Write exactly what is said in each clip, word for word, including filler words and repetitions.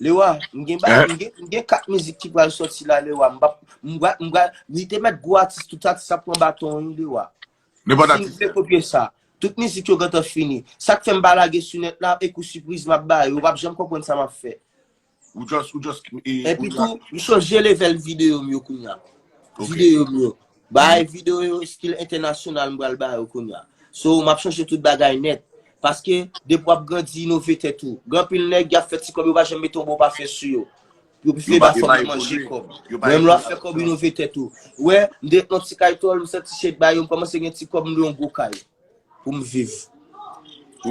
Lewa, m gen ba, m gen, m gen kat mizik ki pral sòti la, Lewa. M pa, m pral, m pral, li te mèt gwo atis, tout atis ap pran baton, wi, Lewa. Si m vle kopye sa, tout mizik yo gentan fini. Sa k fè m pa lage sou nèt la, e kou sipriz m ap ba yo, yo p ap janm konprann sa m ap fè. Ou just, ou just, e, Epi tou, m chanje level videyo m yo kounya. Videyo m yo. Bay videyo yo stil entènasyonal m pral ba yo kounya. So, m ap chanje tout bagay nèt. Paske, depi w ap grandi, inove tèt ou. Gen anpil nèg, y ap fè ti kòb, yo pa janm mete yon bon pafè sou yo. Yo prefere ba fanm nan manje kòb. Menm lè w ap fè kòb, inove tèt ou. Wè, m te nan ti kay tòl, m santi chèk ba yo, m kòmanse gen ti kòb, m lwe yon gwo kay. Pou m viv.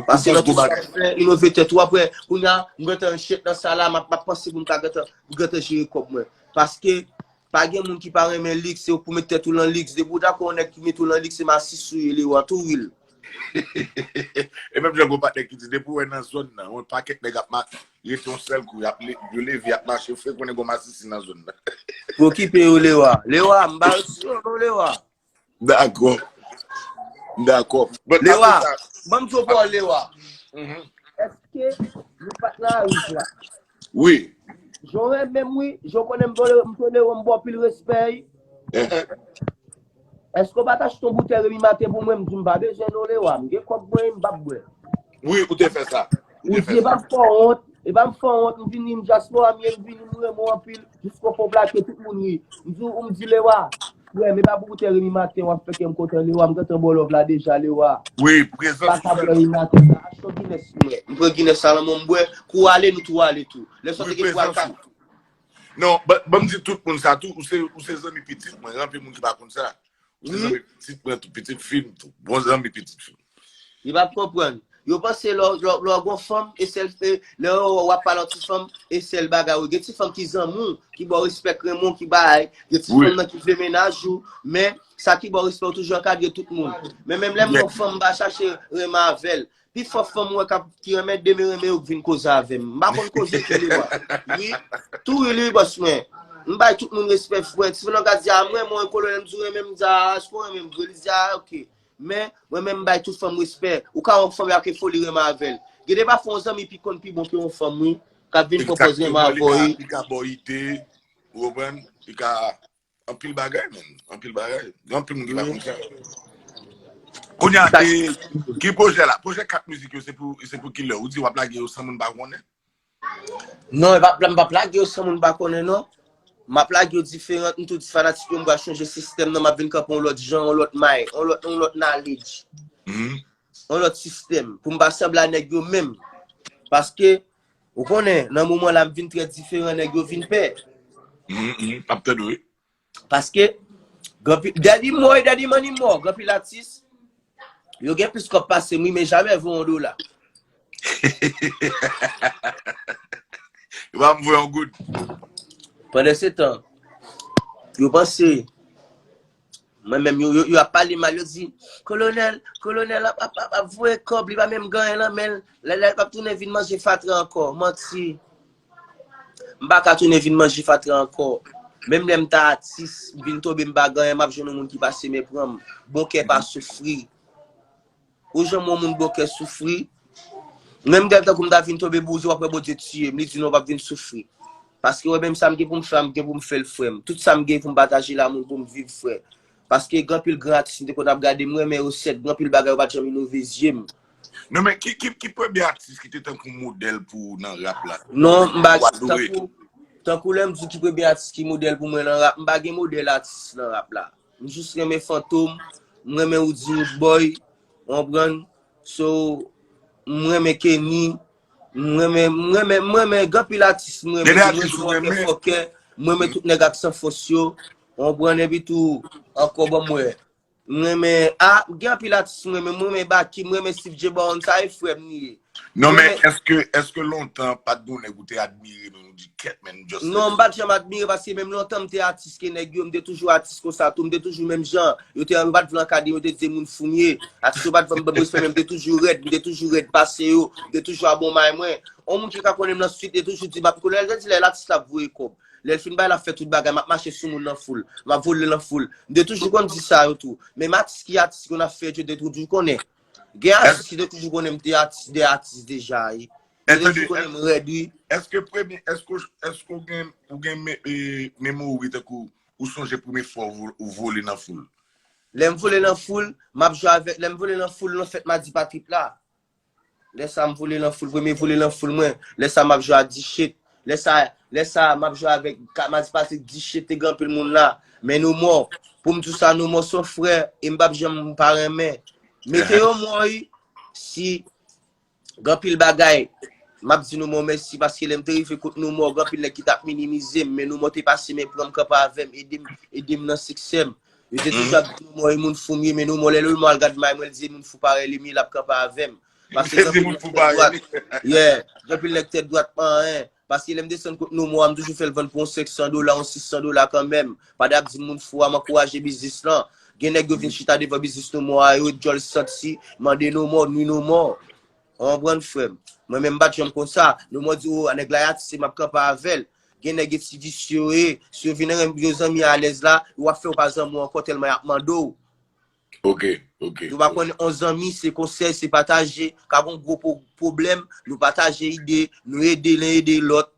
Paske nan tout sa m fè, inove tèt ou. Apre, kounya, m gentan chèk nan sa la, m ap, m ap panse pou m ka gentan, m gentan jere kòb mwen. Paske, pa gen moun ki pa renmen liks, se ou pou met tèt ou lan liks. Depi w dakò yon nèg ki met ou lan liks, se masis ou ye, Lewa, tou wi l. E menm jan gon patnè ki di, depi w wè nan zòn nan, yon pakèt nèg ap ma-, rete yon sèl kou, y ap le-, yo leve, y ap mache, fè konnen gon masisi nan zòn nan. Pokipe yo, Lewa. Lewa, m ba yo ti non, Lewa. Dakò. Dakò. Lewa, ban m di w pawòl, Lewa. Èske nou pa t nan Aris la? Wi. Jan w renmen m, wi. Jan w konnen m tolere, m tolere w, m ba w pil respè, wi. Èske w pa t achte yon boutèy Remi Maten pou mwen? M di m pa bezwen non, Lewa. M gen kòb mwen, m p ap bwè. Wi, ou te fè sa. Ou di e pa m fè w wont, e pa m fè w wont, m vini, m dyaspora m ye, m vini, m renmen w anpil, jiske w fè w plake tout moun ri. M di w, m di Lewa, frè m, e pa pou boutèy Remi Maten w ap fè kè m kontan, Lewa, m gentan ba w love la deja, Lewa. Wi, prezans ou fè. M pa ka bwè Remi Maten sa, achte yon Guinness pou mwen. M pran Guinness sa nan men w, m bwè, kou w ale, nou tou ale tou. Lè sòti gen pou al ka. Non, ban m di tout moun sa tou, ou se, ou se zanmi pitit mwen, gen anpil moun ki pa konn sa. Ou se zanmi pitit mwen tou, pitit fi m tou. Bon zanmi pitit fi m. Li p ap konprann. Yo panse lè w, lè w, lè w gon fanm, e sèl, e, lè w, w ap pale yon ti fanm, e sèl bagay ou. Gen ti fanm ki zanmi w, ki ba w respè, k renmen w, ki bay. Gen ti fanm nan ki vle mennaj ou, men sa ki ba w respè, ou toujou ankadre tout moun. Men menm lè m gon fanm, m pa chache renmen avè l. Pifò fanm mwen k ap, ki renmen Deme renmen yo k vin koze avè m. M pa konn koze tou Lewa. Wi, tou wi, wi, bòs mwen. M bay tout moun respè, frè. Ti fanm nan ka di, a, mwen, mwen, kolonèl, m di w renmen m, m di, a, èske w renmen m vre? Li di, a, oke. Men, mwen menm, m bay tout fanm respè. Ou ka wè yon fanm, y ap gen foli renmen avè l. Gen de pafwa, yon zanmi pi konn pi bon ke yon fanm, wi. K ap vin pwopoze renmen avè w, wi. Li ka ba w ide, ou konprann? Li ka anpil bagay, menm. Anpil bagay. Gen anpil moun ki pa konn sa. Kounye a, e, ki pwojè la? Pwojè kat mizik yo, se pou, se pou kilè? Ou di w ap lage yo san moun pa konnen? Non, e pa, m p ap lage yo san moun pa konnen, non. M ap lage yo diferan, m tou di fanatik yo, m pral chanje sistèm nan, m ap vin kanpe yon lòt jan, yon lòt may, yon lòt, yon lòt knowledge. Yon lòt sistèm. Pou m pa sanble a nèg yo menm. Paske, ou konnen, nan moman la, m vin trè diferan, nèg yo vin pè. M ap tande, wi. Paske, gen anpil, Daddy Moy, Daddy Money Moy, gen anpil atis, yo gen plis kòb pase m, wi, men jamè voye yon dola. Yo pa m voye yon goud. Pandan se tan, yo panse, mwen menm, yo, yo, yo ap pale mal, yo di, kolonèl, kolonèl ap, ap, ap, ap voye kòb, li pa menm gen anyen nan men l, lè, lè l p ap tounen vin manje fatra ankò, manti. M pa ka tounen vin manje fatra ankò. Menm lè m ta atis, m vin tonbe, m pa gen anyen, m ap jwenn yon moun ki pase men pran m. Bon kè pa soufri. Ou janm wè yon moun bon kè soufri? Menm gen tankou m ta vin tonbe bouzen, w ap wè Bondye tiye m. Li di non, w p ap vin soufri. Paske wè menm sa m gen pou m fè a, m gen pou m fè l, frè m. Tout sa m gen pou m pataje l a moun, pou m viv, frè. Paske gen anpil gran atis m te konn ap gade, m renmen yo sèt, gen anpil bagay yo pa t janm inove zye m. Non, men ki, ki, ki premye atis ki te tankou modèl pou ou nan rap la? Non, m pa, tankou, tankou lè m di ki premye atis ki modèl pou mwen nan rap, m pa gen modèl atis nan rap la. M jis renmen Fantom, m renmen Roody Roodboy, ou konprann? So, m renmen Kenny, m renmen, m renmen, m renmen gen anpil atis, m renmen tou, m renmen fòkè, m renmen tout nèg ak san fòs yo, ou konprann? Epi tou, ankò ban m wè. M renmen, a, gen anpil atis m renmen, m renmen Baky, m renmen Steve J Brown, sa e frè m li ye. Non, men èske, èske lontan pa t gen yon nèg ou te admire, men ou di, kèt, men just. Non, m pa t janm admire, paske menm lontan m te atis ke nèg yo, m te toujou atis konsa tou, m te toujou menm jan. Yo te, yo pa t vle ankadre m, yo te di se moun fou m ye. Atis yo pa t vle ban m respè, men m te toujou rèd, m te toujou rèd pase yo, m te toujou a bon may mwen. Yon moun ki ka konnen m nan street, te toujou di m ap konnen, lè l te di lè l atis la ap voye kòb. Lè l fin bay, l ap fè tout bagay, m ap mache sou moun nan foul, m ap vole nan foul. M te toujou konn di sa yo tou. Menm atis ki atis konn ap fè, yo te toujou konnen. Gen atis ki te toujou konnen m te atis, de atis deja, wi. Depi lè m konnen m rèd, wi. Èske premye, èske, èske w gen, ou gen me- e, memori tankou ou sonje premye fwa ou vo- ou vole nan foul? Lè m vole nan foul, m ap jwe avèk, lè m vole nan foul nan fèt Madi Patrik la. Lè sa m vole nan foul, premye vole nan foul mwen. Lè sa m ap jwe ak Dichèt. Lè sa, lè sa m ap jwe avèk ka- Madi Patrik, Dichèt te gen anpil moun la. Men Nou Mò, pou m di w sa, Nou Mò se yon frè, e m p ap janm pa renmen. Mete yo mò, wi, si gen anpil bagay, m ap di Nou Mò mèsi, paske lè m te rive kot Nou Mò, gen anpil nèg ki t ap minimize m, men Nou Mò te pase men pran m, kanpe avè m, ede m, ede m nan siksè m. Yo te toujou ap di Nou Mò e moun fou m ye, men Nou Mò lè Nou Mò al gad may mwen, l di e moun fou parèy li m ye, l ap kanpe avè m. Paske gen anpil nèg tèt dwat, yeah, gen anpil nèg tèt dwat pa anyen. Paske lè m desann kot Nou Mò a, m toujou fè l vann pou yon senk san dola, yon sis san dola kanmenm. Pandan y ap di m moun fou a, m ankouraje biznis lan. Gen nèg yo vin chita devan biznis Nou Mò a, yo djòl santi, mande Nou Mò, nwi Nou Mò. Ou konprann, frè m? Mwen menm, m pa t janm konn sa. Nou Mò di, o, nèg la y atis, m ap kanpe avè l. Gen nèg e ti visye yo ye. Si yo vin renmen yo zanmi alèz la, yo ap fè w pa zanmi w ankò tèlman y ap mande w. Ok, ok. Nou pa konn yon zanmi, se konsèy, se pataje. Ka gon gwo po- pwoblèm, nou pataje ide, nou ede len ede lòt.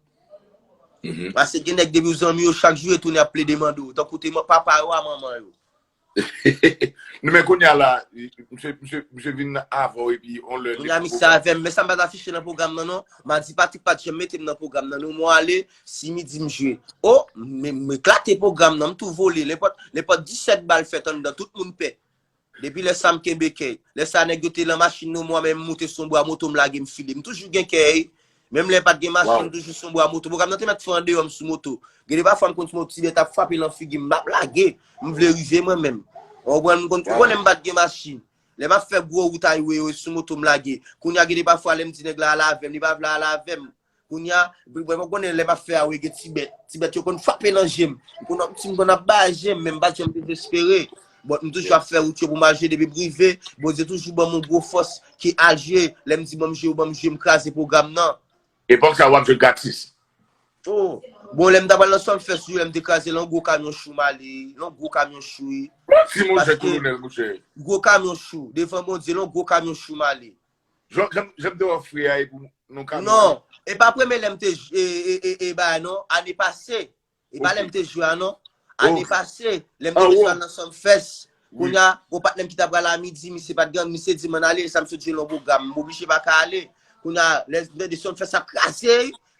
Paske gen nèg depi w zanmi yo, chak jou yo tounen ap plede mande w. Tankou te man- papa yo a manman yo. Non, men kounye a la, misye, misye, misye vin avè w epi on lè. Kounye a misye avè m, men sa m pa t afiche nan pwogram nan, non. Madi Patrik pa t janm mete m nan pwogram nan, non. Mwen ale, si midi m jwe. O, m, m eklate pwogram nan, m tou vole. Nenpòt, nenpòt disèt bal fèt anndan, tout moun pè. Depi lè sa m kenbe kèy. Lè sa nèg yo te lan machin nou, mwen menm m moute sou yon bwa moto, m lage m file. M toujou gen kèy. Menm lè pa t gen machin, m toujou sou yon bwa moto. Pwogram nan te mèt fè andeyò, m sou moto. Gen de pafwa m konn sou yon ti bèt ap frape lan figi m, m ap lage. M vle rive mwen menm. Ou konprann? M konn, ou konnen m pa t gen machin. Lè m ap fè gwo wout highway yo, sou moto m lage. Kounye a gen de pafwa lè m di nèg la al avè m, li pa vle al avè m. Kounye a, mwen pa konnen lè m ap fè a, wi, gen ti bèt. Ti bèt yo konn frape nan je m. M konn, ti m konn ap bay je m, men m pa t janm dezespere. But m toujou ap fè wout yo pou m al jwe depi m rive. Bondye toujou ban m yon gwo fòs ki al jwe. Lè m di ban m jwe, yo ban m jwe, m kraze pwogram nan. Epòk sa w ap jwe gratis. Oh. Bon, lè m ta pral nan Sumfest, wi, lè m te kraze l, yon gwo kamyon chou m ale, yon gwo kamyon chou, wi. Bon, ti monchè kolonèl, monchè. Gwo kamyon chou, devan Bondye, yon gwo kamyon chou m ale. Jan, jan, jan m te wè frè a e pou nou ka. Non, e pa premye lè m te j- e, e, e, e bagay non, ane pase. E pa lè m te jwe a non. Ane pase, lè m te bezwen al nan Sumfest. Kounye a, gon patnè m ki ta pral a midi, misye pa t gen, misye di m ann ale, sa m sot jwe l yon pwogram, m oblije pa ka ale. Kounye a, lè m tande Sumfest ap kraze,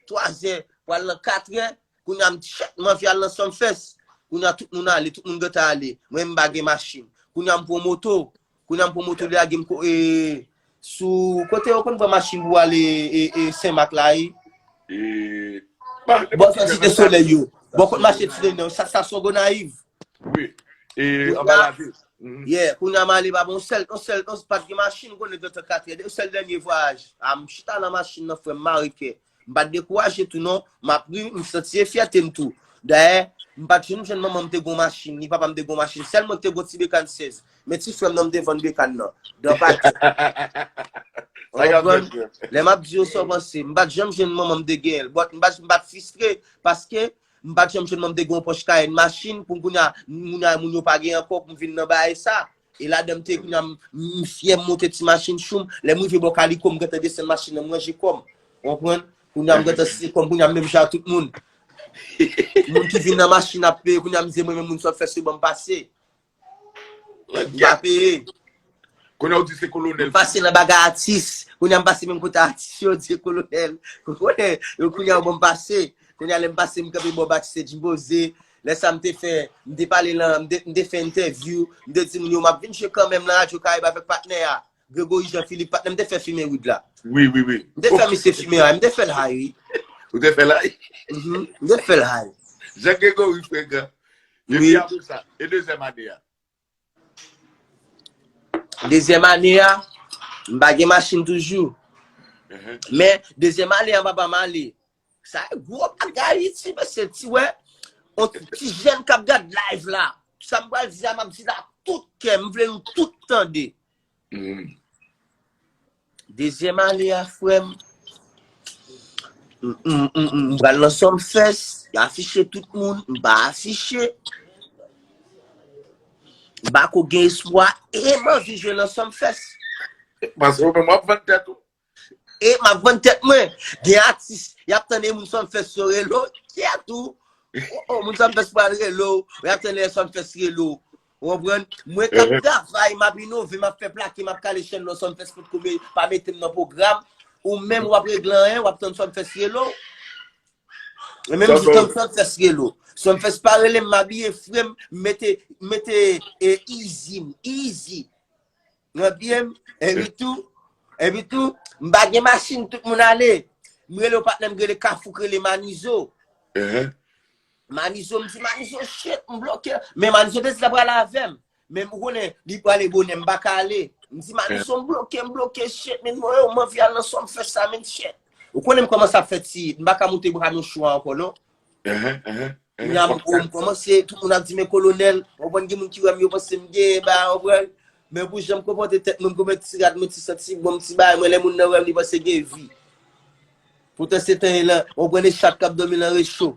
twazè, pral nan katrè, kounye a m di, shit, m anvi al nan Sumfest. Kounye a, tout moun ale, tout moun gentan ale. Mwen, m pa gen machin. Kounye a, m pran moto. Kounye a, m pran moto, li lage m ko- e, sou kote yo konn pran machin pou ale e, e, Senmak la, wi. E, bò zòn Site Solèy yo. Bò kot mache Ti Lenan, sa, sa Songo Nayiv. Wi. E, anba lavil. Yeah, kounye a m ale pa bon sèl, yon sèl, yon pa t gen machin, ou konnen gentan katrè, yon sèl dènye vwayaj. A, m chita nan machin nan, frè m, mare kè. M pa t dekouraje tou non, m ap ri, m santi se fyète m tou. Dayè, m pa t janm jwenn manman m te gon machin, ni papa m te gon machin, sèl mwen ki te gon ti bekàn sèz. Men ti frè m nan m te vann bekàn nan. Dan pati. Ou konprann? Lè m ap di yo sa w panse, m pa t janm jwenn manman m te genyen l. But m pa, m pa t fristre, paske m pa t janm jwenn manman m te gen yon Porsche Cayenne machin, pou m kounye a, moun a, moun yo pa gen ankò, pou m vin nan bagay sa. E ladan m te, kounye a, m, m fyè, m monte ti machin chou m. Lè m rive bò Kaliko, m gentan desann machin nan, m ranje kò m. Ou konprann? Kounye a, m gentan sere kò m, kounye a, m menm jan ak tout moun. Moun ki vin nan machin ap peye, kounye a, m di mwen menm moun sa w ap fè se ban m pase. M pa peye. Kounye a, ou di se kolonèl. M pase nan bagay atis. Kounye a, m pase menm kote atis yo, di kolonèl. Ou konnen, yo kounye a, yo ban m pase. Kounye a, lè m pase, m kanpe bò backstage, m poze. Lè sa m te fè, m te pale lan, m te, m te fè entèvyou, m te di moun yo, m ap vin jwe kanmenm lan Radyo Karayib avèk patnè a, Gregory Jean Philippe, patnè m te fè fimen wid la. Wi, wi, wi. M te fè misye fimen a, m te fè l hay, wi. Ou te fè l hay? Mhm, m te fè l hay. Jean Gregory, frekan. Epi apre sa, e dezyèm ane a? Dezyèm ane a, m pa gen machin toujou. Men, dezyèm ane a, papa m ale. Sa e gwo bagay, wi, ti mesye, ti wè. On ti jèn k ap gad live la. Sa m pral di a, m ap di l ak tout kè m, m vle nou tout tande. Dezyèm ane a, frè m, m, m, m, m, m pral nan Sumfest, y afiche tout moun, m pa afiche. M pa ko gen espwa, e m anvi jwe nan Sumfest. Paske ou menm w ap vann tèt ou. E m ap vann tèt mwen. Gen atis, y ap tande moun Sumfest yo rele w. Kiyès tou? Oh, oh, moun Sumfest pral rele w. Y ap tande Sumfest rele w. Ou konprann? Mwen k ap travay, m ap inove, m ap fè plake, m ap kale chèn nan Sumfest potko pa mete m nan pwogram. Ou menm w ap regle anyen, w ap tann Sumfest rele w. E menm di tann Sumfest rele w. Sumfest pa rele m, m abiye fre m, m mete, m mete e, easy, easy. Nan pye m, epi tou, epi tou, m pa gen machin, tout moun ale. M rele yon patnè m rele Kafou, k rele Manizo. Manizo, m di Manizo, shit, m bloke. Men Manizo te di l ap pral avè m. Men ou konnen, li prale bonè, m pa ka ale. M di Manizo, m bloke, m bloke, shit, men mwen, yo, m anvi al nan Sumfest sa, men shit. Ou konnen m kòmanse ap fè ti, m pa ka moute bra m yon chou ankò, non. Kounye a, m, m kòmanse, tout moun ap di, men kolonèl, w konprann, gen moun ki wè m, yo panse m gen, ba, w konprann. Men pou jan m konpòte tèt mwen, m konprann ti rad mwen, ti santi bon, m ti bagay mwen, lè moun nan wè m, li panse gen vi. Poutan se tan lan, w konprann, e chat k ap dòmi nan recho.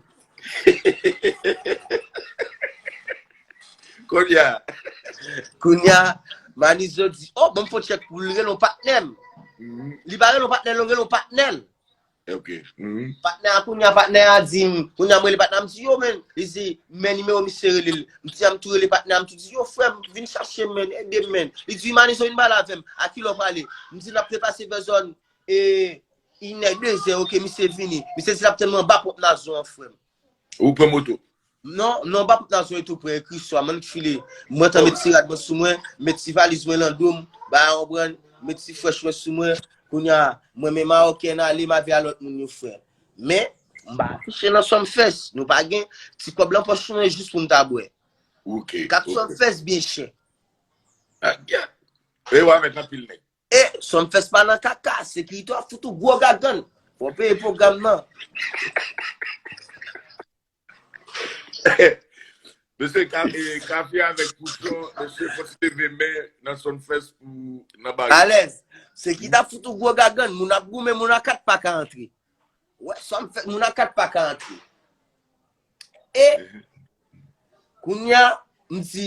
Kounye a. Kounye a, Manizo di, oh, ban m fon tchèk pou l rele yon patnè m. Li pa rele yon patnè l, li rele yon patnè l. Ok. Patnè a, kounye a, patnè a di m, kounye a, m rele patnè a, m di, yo, men, li di, men nimewo misye rele l. M di, a m tou rele patnè a, m tou di, yo, frè m, vin chache m, men, ede m, men. Li di, Manizo, vin pale avè m. A kilè w prale? M di, n ap depase vè zòn, e, inè, dezè, ok, misye vini. Misye di l ap tann mwen anba pòt Nazon an, frè m. Ou pran moto? Non, non, anba pòt Nazon e tou pre, ekri swa, mwen k file. Mwen tan met ti rad mwen sou mwen, met ti valiz mwen nan do m, ba, w konprann, met ti frèch mwen sou mwen. Kounye a, mwen men Mawokèn ale, m avè a lòt moun yo, frè. Men, m pa afiche nan Sumfest, nou pa gen ti kòb lan pòch mwen jis pou n ta bwè. Ok. Kat Sumfest byen chè. Ah, yeah. E w avèk anpil nèg. E, Sumfest pa nan kaka, sekirite w ap fout ou gwo gagann. Fò w peye pwogram nan. Mesye, ka-, e, kafe avèk pouchon, mesye, fò ti leve men nan Sumfest pou nan bari. Alèz. Sekirite ap fout ou gwo gagann, moun ap goumen, moun a kat pa ka antre. Wè, Sumfest, moun a kat pa ka antre. E, kounye a, m di,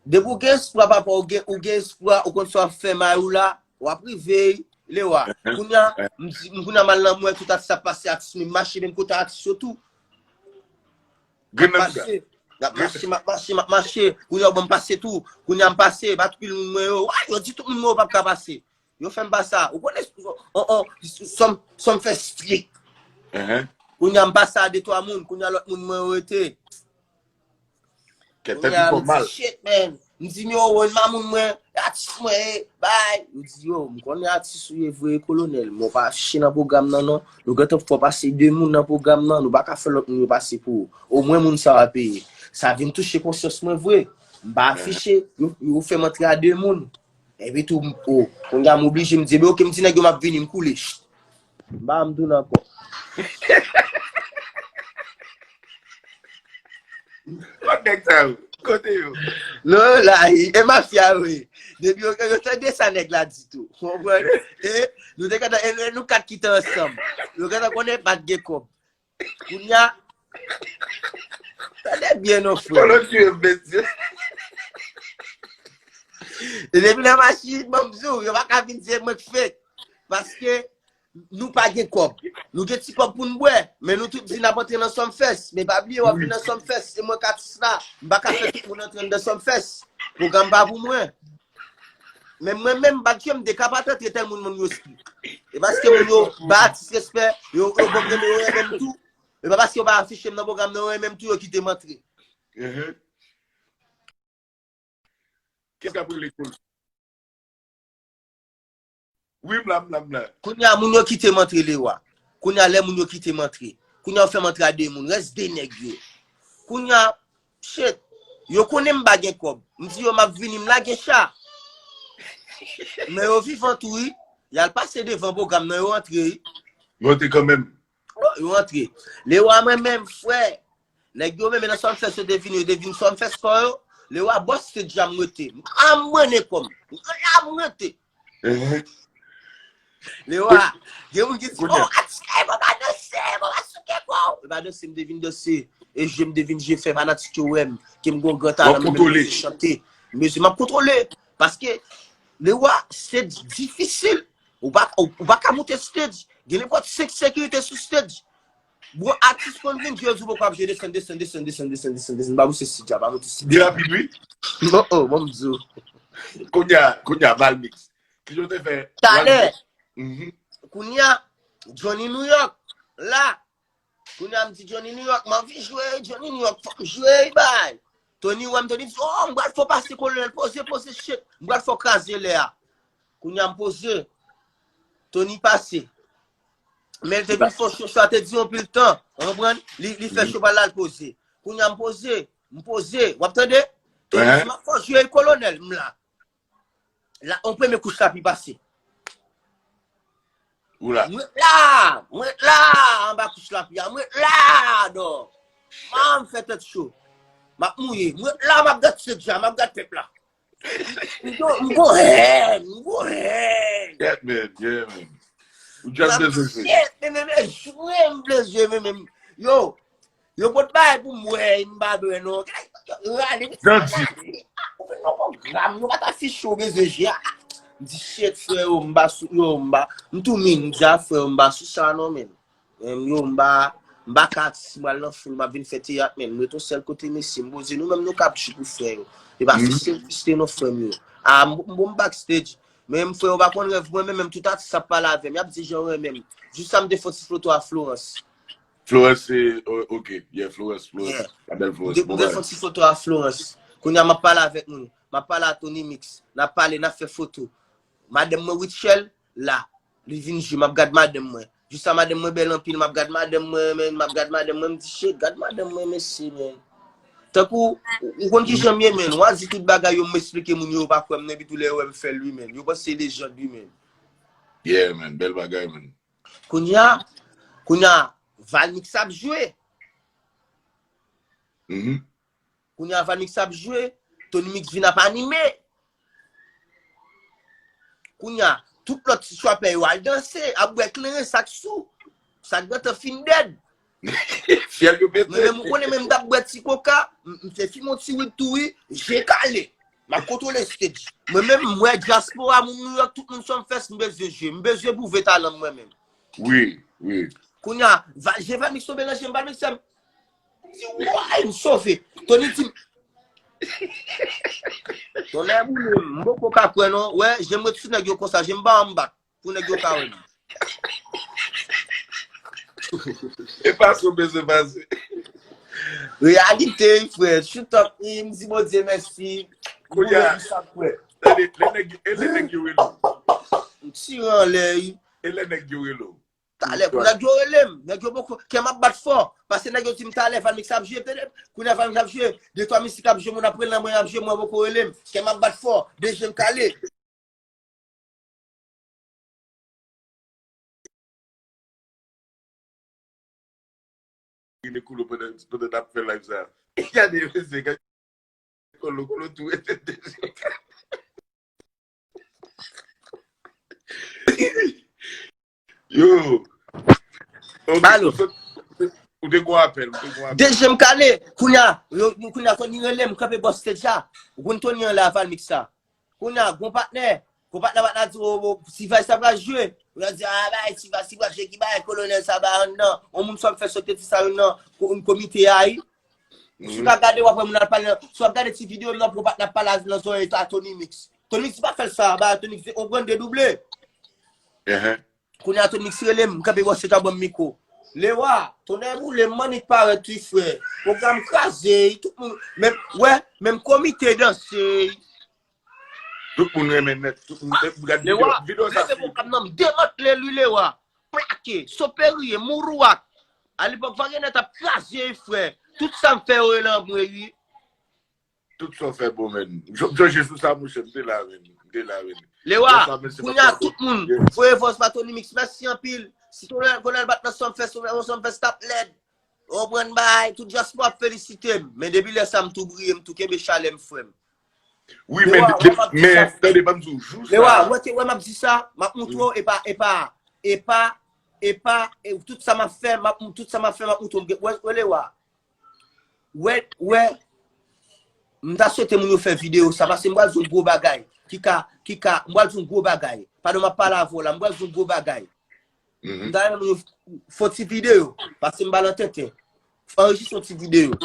depi w gen espwa, papa, w gen, ou gen espwa, ou konn sa w ap fè, may ou la, w ap rive, Lewa. Kounye a, m di, m kounye a m al nan mwen, tout atis ap pase, atis m mache menm kote atis yo tou. M ap mache, m ap mache, m ap mache, m ap mache. Kounye a, w ban m pase tou. Kounye a, m pase, ba tout moun mwen yo. Wa, yo di tout moun mwen yo p ap ka pase. Yo fè m pase a. Ou konnen, on, on, Sumfest strik. Kounye a, m pase a de twa moun. Kounye a, lòt moun mwen yo rete. Kounye a, m di, shit, man. M di, yo, wè, mamoun mwen, atis mwen, e, bay. M di, yo, m konnen atis ou ye vre, kolonèl. Men w pa afiche nan pwogram nan, non. Nou gentan fè w pase de moun nan pwogram nan. Nou pa ka fè lòt moun yo pase pou ou. Omwen moun sa a peye. Sa vin touche konsyans mwen vre. M pa afiche. Yo, yo fè m antre a de moun. Epi tou, m, o, kounye a m oblije, m di, ebyen, oke, m di nèg yo m ap vini, m koule. M pa janm tounen ankò. Kot nèg sa yo? Kote yo? Non, la, e, e mafya yo ye. Depi yo, yo tande sa nèg la di tou. Konprann? E, nou te gentan, e, e nou kat kite ansanm. Yo gentan konnen pa t gen kòb. Kounye a, tande byen non, frè. Fò nou tire m, mesye. E depi nan machin, ban m di w, yo pa ka vin di se mwen k fake. Paske nou pa gen kòb. Nou gen ti kòb pou n bwè, men nou tout di n ap antre nan Sumfest. Men pa bliye, w ap vin nan Sumfest, se mwen k atis la. M pa ka fè tout moun antre anndan Sumfest. Pwogram pa pou mwen. Men mwen menm, m pa t janm de ka pa t antre tèl moun moun yo strik. E paske moun yo ba atis respè, yo, yo ban m renmen, yo renmen m tou. E pa paske yo pa afiche m nan pwogram nan, yo renmen m tou, yo kite m antre. Kèk ap rele kòl. Wi, m la, m la, m la. Kounye a, moun yo kite m antre, Lewa. Kounye a, lè moun yo kite m antre. Kounye a, yo fè m antre a de moun. Rès de nèg yo. Kounye a, shit. Yo konnen m pa gen kòb. M di yo, m ap vini, m lage cha. Men yo vivan tou, wi. Y al pase devan pwogram nan, yo antre, wi. Yo antre kanmenm. Bon, yo antre. Lewa, mwen menm, frè. Nèg yo menm nan Sumfest, yo te vini, yo te vin Sumfest kò yo. Lewa, bòs se dja m rete. M a m mwen kò m. M la m rete. Lewa, gen moun ki di, oh, atis la, e bon, pa danse, bon, pa souke kò w. E pa danse, m te vin danse. E je m te vin je fè fanatik yo wè m. Ke m gon gran talan, m menm chante. Mesye, m ap kontwole. Paske, Lewa, se difisil. Ou pa, ou, ou pa ka monte stage. Gen nenpòt senk sekirite sou stage. Bon, atis konn vin, yo di w poko ap jwe, desann, desann, desann, desann, desann, desann, desann, pa monte stage a, pa monte stage. Li rapid, wi. Oh, oh, bon, m di w. Kounye a, kounye a, Valmix. Ki jan w te fè? Talè. Mhm. Kounye a, Johnny New York, la. Kounye a, m di Johnny New York, m anvi jwe, Johnny New York, fò m jwe, bay. Tony wè m, Tony di, oh, m pral fè w pase, Kolonèl, poze, poze, shit. M pral fè w kraze lè a. Kounye a, m poze. Tony pase. Men l te vin fè cho, cho a te di anpil tan. Ou konprann? Li, li fè cho pa l al poze. Kounye a, m poze. M poze. W ap tande? Tony di, m ap fè w jwe, Kolonèl, m la. La, on premye kouch lapi pase. Ou la. Mwen la, mwen la, anba kouch lapi a, mwen la, dò. Man, m fè tèt cho. M ap mouye. Mwen la, m ap gad stage a, m ap gad pèp la. M gon, m gon hèn, m gon hèn. Yeah, man, yeah, man. Ou just bezwen jwe. Shit, men, men, men, jwe, m vle jwe, men, men. Yo, yo pot bagay pou m wè, m pa dwe non. Rale, ou vin nan pwogram, yo pa ta fiche w bezwen jwe a. M di, shit, frè, yo, m pa sou, yo, m pa, m tou min, m di a, frè, yo, m pa sou sa non, men. Menm yo, m pa, m pa ka atis, m pral nan foul, m ap vin fè teyat, men. M ret yon sèl kote, mesye, m poze, nou menm nou k ap jwe pou frè yo. E pa fè sèl piste non, frè m yo. A, m, m, m backstage. Men frè yo pa konn rèv mwen, men menm tout atis ap pale avè m, y ap di jan yo renmen m. Jis sa m te fè yon ti foto a Florence. Florence, se, o-, ok, yeah, Florence, Florence. Yeah. La bèl Florence, m te, m te fè yon ti foto a Florence. Kounye a m ap pale avèk moun. M ap pale a Tony Mix. N ap pale, n ap fè foto. Madanm mwen Rutshelle, la. Li vin jwe, m ap gad madanm mwen. Jis sa madanm mwen bèl anpil, m ap gad madanm mwen, men, m ap gad madanm mwen, m di, shit, gad madanm mwen, mesye, men. Tankou, ou konn ki jan m ye, men. W a di tout bagay yo, m esplike moun yo, yo pa kwè m nan, epi tou lè yo wè m fè l, wi, men. Yo panse se lejand, wi, men. Yeah, man, bèl bagay, man. Kounye a, kounye a, Valmix ap jwe. Mhm. Kounye a, Valmix ap jwe, Tony Mix vin ap anime. Kounye a, tout lòt ti trapè yo al danse, ap bwè kleren, sa k sou, sa k gentan fin dèd. Fyèl yo pete. Mwen menm, ou konnen, menm m t ap bwè ti koka, m, m te fimen yon ti wid tou, wi, je kale. M ap kontwole stage. Mwen menm, m wè dyaspora, moun New York, tout moun Sumfest, m bezwen jwe, m bezwen pwouve talan m mwen menm. Wi, wi. Kounye a, va-, je Valmix tonbe nan je m, Valmix fè m. M di, way, m sove. Tony di m, tonnè boule m, m poko ka kwè non. Wè, je m ret sou nèg yo konsa, je m ba anba pou nèg yo ka wè m. E pase w bezwen pase. Reyalite, frè. Shoot up, m di Bondye mèsi. Kounye a, boule m sa, frè. Lè, lè nèg, e lè nèg yo rele w. M tire anlè, wi. E lè nèg yo rele w. Talè, kou nèg yo rele m, nèg yo poko, kè m ap bat fò. Paske nèg yo di m talè, Valmix ap jwe, tande, kou nèg Valmix ap jwe, de twa mizik ap jwe, moun ap rele nan mwen ap jwe, mwen poko rele m. Kè m ap bat fò, de je m kale. Gade Kolo pandan, pandan n ap fè live sa. Gade, mesye, gade Kolo, Kolo tou ete deja. Yo. Ok, alo. Ou te gon apèl, ou te gon apèl. De je m kale, kounye a, yo, kounye a, Tony rele m, kanpe bò stage a. Ou konn Tony an la, Valmix sa. Kounye a, gon patnè, gon patnè, patnè a di, o, o, T-Vice sa pral jwe. Ou a di, a, bay, T-Vice, T-Vice, ki bay, Kolonèl sa bay anndan. On moun sa m fè sote ti sa yo nan ko-, komite a, wi. Si w ka gade, w ap wè moun al pale nan, si w ap gade ti videyo m nan, pou patnè ap pale nan zòrèy a Tony Mix. Tony Mix pa fè l sa, ba, Tony Mix, on pran dedouble. Kounye a Tony Mix rele m, m kanpe bò stage a ban m mikwo. Lewa, tonnè boule m, m annik parèt wi frè. Pwogram kraze, tout moun, menm, wè, menm komite danse. Tout moun renmen nèt, tout moun, gad videyo, videyo sa. Leve pwogram nan, m demantle l wi Lewa. Plake, Soperye, Mourouak. Alepòk Varyenèt ap kraze wi frè. Tout sa m fè yo rele anmwe wi. Tout sa w fè bon, men. M cho-, m chonje sou sa, monchè. M te la, men. M te la, men. Lewa, kounye a, tout moun, voye vòs pa Tony Mix. Mèsi anpil. Si Kolonèl, Kolonèl bat nan Sumfest, Sumfest t ap lèd. Ou konprann bay, tout dyaspora ap felisite m. Men depi lè sa, m tou briye, m tou kenbe chalè m, frè m. Wi, men, men, tande, ban m di w, jou sa. Lewa, wè, te wè, m ap di sa, m ap moutre w, e pa, e pa, e pa, e pa, e tout sa m ap fè, m ap, tout sa m ap fè, m ap moutre w, wè, wè, Lewa. Wè, wè, m ta swete moun yo fè videyo sa, paske m pral di yon gwo bagay, ki ka, ki ka, m pral di yon gwo bagay. Pandan m ap pale avè w la, m pral di yon gwo bagay. M ta renmen nou fè yon ti videyo, paske m ba l an tenten. Anrejistre yon ti videyo.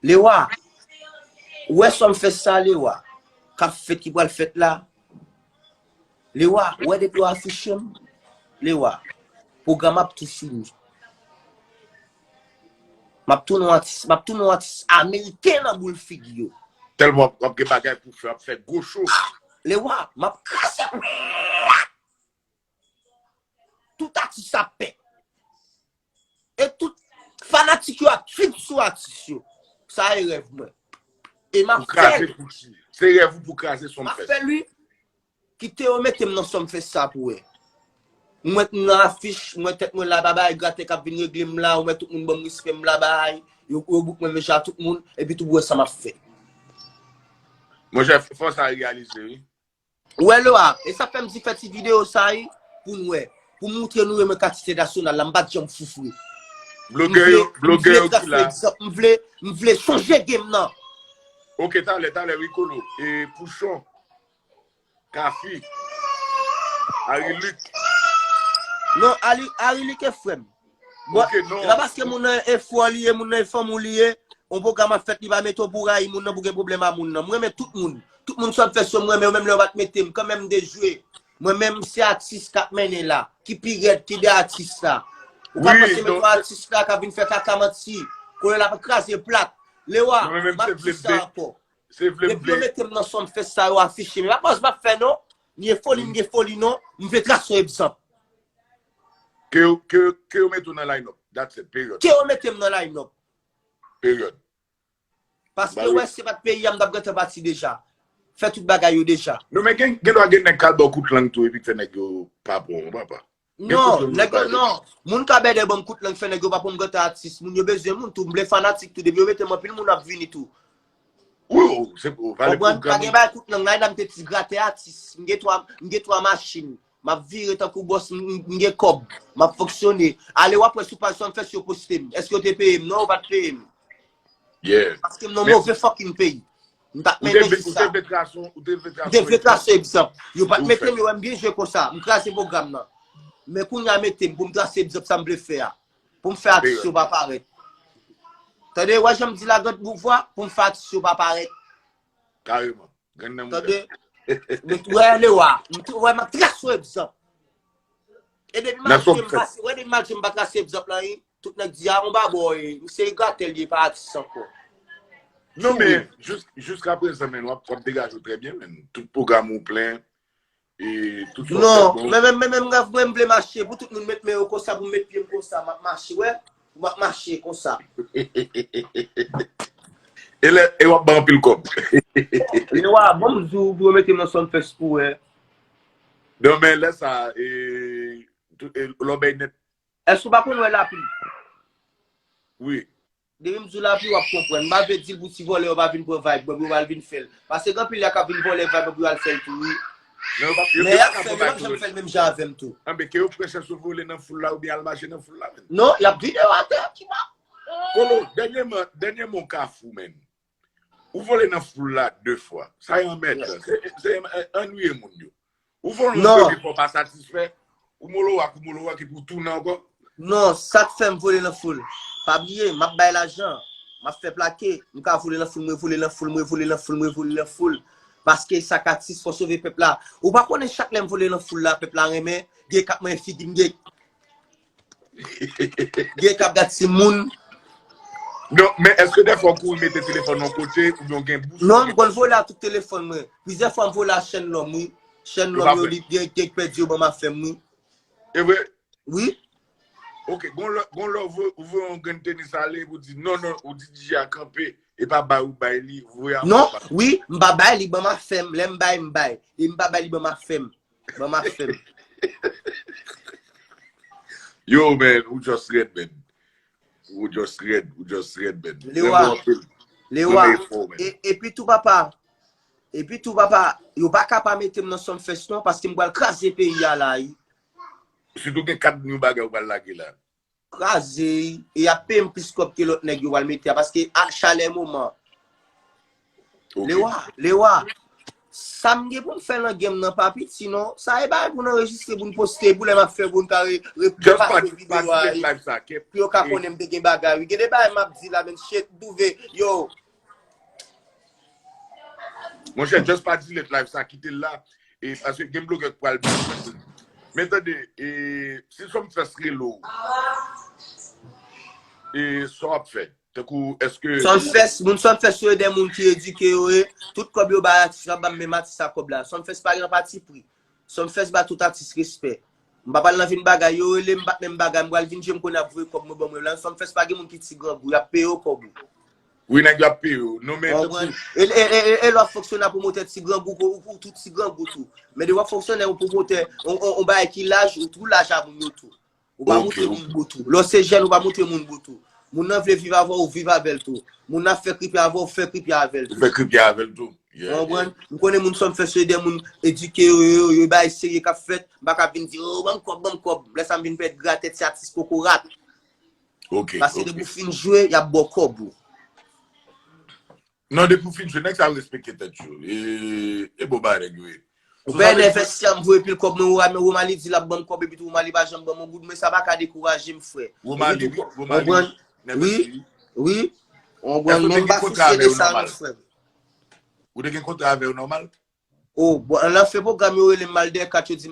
Lewa, ou wè Sumfest sa, Lewa, k ap fèt, ki pral fèt la. Lewa, ou wè depi yo afiche m, Lewa, pwogram ap tou fini. M ap tounen yon atis, m ap tounen yon atis ameriken nan boul figi yo. Tèlman w ap gen bagay pou fè, w ap fè gwo cho. Lewa, m ap kraze. Tout atis ap pè. E tout fanatik yo ap trip sou atis yo. Sa e rèv mwen. E m ap fè li. Se rèv ou pou kraze Sumfest. M ap fè li. Kite yo mete m nan Sumfest sa pou wè. M wè m nan afich, m wè tèt mwen la, bagay gratè k ap vin regle m la, m wè tout moun ban m respè m la, bagay. Yo, yo bouk mwen menm jan tout moun, epi tou pou wè sa m ap fè. Monchè, fò sa reyalize, wi. Ou wè Lewa, e sa fè m di fè ti videyo sa wi, pou n wè. Pou m moutre nou renmen katite nasyonal la, m pa t janm foufre. Blogè yo, blogè yo ki la. M vle, m vle sonje game nan. Ok, talè, talè, wi, Kolo. E Pouchon, Kafi, Arilik. Non, Arilik e frè m. Bon, Ok, non. Se pa paske moun nan e fò li ye, moun nan e fanm ou li ye, yon pwogram ap fèt li pa mete w pou rayi moun nan, pou gen pwoblèm a moun nan. M renmen tout moun. Tout moun sa ap fè sou mwen, men yo menm lè yo pa t mete m, kanmenm m te jwe. Mwen menm se atis k ap mennen la, ki pi rèd, ki de atis la. Ou pa Wi, panse men donk- yon atis la k ap vin fè kaka manti, kounye a l ap kraze plat. Lewa, Mwen menm m ap se di vle sa vle. ankò. Se vle m Depi yo vle. mete m nan Sumfest sa, yo afiche m. E pa pòz m ap fè non. Ni e foli, m gen foli non. M vle trase yon egzanp. Ke yo, ke, ke yo mete w nan line-up. That's it. Peryòd. Ke yo mete m nan line-up. Peryòd. Paske Ba wi. Wè, se pa t peyi a m t ap gentan pati deja. Fè tout bagay yo deja. Non, men gen, gen dwa gen nèg k al ba w kout lang tou epi k fè nèg yo pa pran w, papa. Gen Non, kout lang nèg yo yo, non. Moun ka bèdè ban m kout lang fè nèg yo pa pran m grantan atis. Moun yo bezwen moun tou. M vle fanatik tou. Depi yo mete m anpil moun ap vini tou. Wi, wi, se pou valè Konprann? Pa pwogram. Gen bagay kout lang la, m te ti grate atis. M gen twa, m gen twa machin. M ap vire tankou bòs, m m gen kòb. M ap fonksyone. Ale w ap wè sou paj Sumfest yo poste m. Èske yo te peye m? Non, yo pa t peye m. Yeah. Paske m nan Men- move fucking peyi. M t ap Ou te mennen vle, jis ou sa. te vle trase, ou te vle trase. M te vle trase egzanp. Yo pa t Ou mete fè. m, yo wè m byen jwe konsa. M kraze pwogram nan. Men kounye a mete m pou m trase egzanp sa m vle fè a. Pou m fè atis yo pa parèt. Tande, wè jan m di la gad bouvwa, pou m fè atis yo pa parèt. Kareman. Grann nan mwen. Tande? M tou wè Lewa. M tou wè m ap trase egzanp. E depi Nan malgre m Sumfest. pase, wè depi malgre m pa trase egzanp la, wi, tout nèg di a yon babò, e, m se gratè l ye pa atis ankò. Non, men jis, jiska prezan, men w ap, w ap degaje w trè byen, men. Tout pwogram ou plen. E tout sa w fè Non, bon. Men menm, men menm, mwen, mwen, m vle mache. Pou tout moun met men yo konsa, pou m met pye m konsa, m ap mache, wè. M ap mache konsa. E lè, e w ap ban anpil kòb. Lewa, bon, m di w, pou yo mete m nan Sumfest pou wè. Non, men lè sa, e, tout, e, lòbèy nèt. Èske w pa konn wè lapli? Wi. Depi m di w lapli, w ap konprann. M pa vle di l pou ti vòlè yo pa vin pran vibe mwen, pou yo pa al vin fè l. Paske gen anpil nèg k ap vin vòlè vibe mwen pou yo al fè l tou, wi. Men yo pa, yo Men y pa ap ka fè l, pran yo p ap janm bagay fè l menm jan avè m tou. Anben, ke yo pran chans yo vole nan foul la oubyen al mache nan foul la, men. Non, y ap vide yo atè, ki ba. Kolo, dènyèman, dènyèman w ka fou, men. Ou vole nan foul la de fwa. Sa e anmèdan. Se, se annuiye moun yo. Ou vole yon Non. premye fwa, w pa satisfè, ou molo wak, ou molo wak, epi w tounen ankò. Non, sa k fè m vole nan foul. Pa bliye, m ap bay lajan. M ap fè plake. M ka vole nan foul, mwen vole nan foul, mwen vole nan foul, mwen vole nan foul. Paske sa k atis fò sove pèp la. Ou pa konnen chak lè m vole nan foul la, pèp la renmen. Gen k ap manyen figi m, gen gen k ap gad timoun. Non, men èske dèfwa w kouri mete telefòn yon kote oubyen w gen bous? Non, m konn vole a tout telefòn mwen. Plizyè fwa m vole a chèn lòm, wi. Chèn Yo lòm pa yo, vre. Li gen kèk pèdi yo ban m ap fè m, wi. E vre? Wi. Ok, gon lè, gon lè w voye, ou voye yon grenn tenis ale, ou di non, non, ou di D J a kanpe, e pa bay ou bay li, voye a Non, pa. Wi, m pa bay li, ban m ap fè m. Lè m bay, m bay. E m pa bay li, ban m ap fè m. Ban m ap fè m. Yo, man, ou just red, man. Ou just red, ou just red, man. Lewa. Renmen w anpil. Lewa. Renmen efò w, man. E, epi tou, papa, epi tou, papa, yo pa ka pa mete m nan Sumfest non, paske m pral kraze peyi a la, wi. Sitou gen kat yon bagay ou pral lage la. Kraze, e y ap peye m plis kòb ke lòt nèg yo pral mete a, paske a chalè moman. Ok. Lewa, Lewa. Sa m gen pou m fè nan game nan pa piti non. Sa e bagay pou n anrejistre, pou n poste, pou lè m ap fè, pou n ka re- re- Just pa repase pa videyo a delete live sa, Kep. pou yo ka konnen m te gen bagay wi. Gen de bagay m ap di la, men shit, douve, yo. Monchè, just pa delete live sa, kite l la. E paske gen blogè k pral. Men tande, e si Sumfest rele w, e sa w ap fè? Tankou, èske Sumfest, moun Sumfest yo de moun ki edike yo ye. Tout kòb yo bay atis la, ban menm atis sa kòb la. Sumfest pa gen pati pri. Sumfest ba tout atis respè. M pa pral nan vin bagay, yo rele m, m pa t menm bagay, m pral vin jwe, m konnen ap voye kòb mwen ban mwen la. Sumfest pa gen moun ki ti grangou, y ap peye w kòb ou. Wi, nèg yo ap peye w. Non, men Konprann? E, e, e, e, e lè w ap fonksyone ak pwomotè ti grangou, ou, ou, ou tou ti grangou tou. Men de w ap fonksyone yon pwomotè, on, on, on bagay ki laj, ou tou laj a moun yo tou. Ou pa Ok, montre ok. Moun bout ou. Lè w se jèn, ou pa montre moun bout ou. Moun nan vle viv avè w, viv avè l tou. Moun nan ap fè kripya avè w, fè kripya avè l Ou tou. fè kripya avè l tou. Yeah, Konprann? yeah. M konnen moun Sumfest yo de moun edike yo, yo, yo, yo bay serye k ap fèt. M pa ka vin di, oh, ban m kòb, ban m kòb. Lè sa m vin pèd gratèt, se atis kokorat. Ok, Paske ok. depi w fin jwe, y ap ba w kòb ou. Non, depi w fin jwe, nèg sa yo respekte tèt yo. E, e bon bagay nèg yo ye. Ou pè nèfè si a m voye pil kòb mwen, Romali di l ap ban m kòb, epi tou Romali pa janm ban m yon goud, men sa pa ka dekouraje m, frè. Romali, Epi wi, tou, Romali, konprann? nèfè Wi, si. wi. Konprann? Èske w Men te m gen pa kontra avè fonksyone yo sa, non, nòmal? frè. Ou te gen kontra avè yo nòmal? Oh, bon, nan fen pwogram yo rele m mal dèyè kat yo di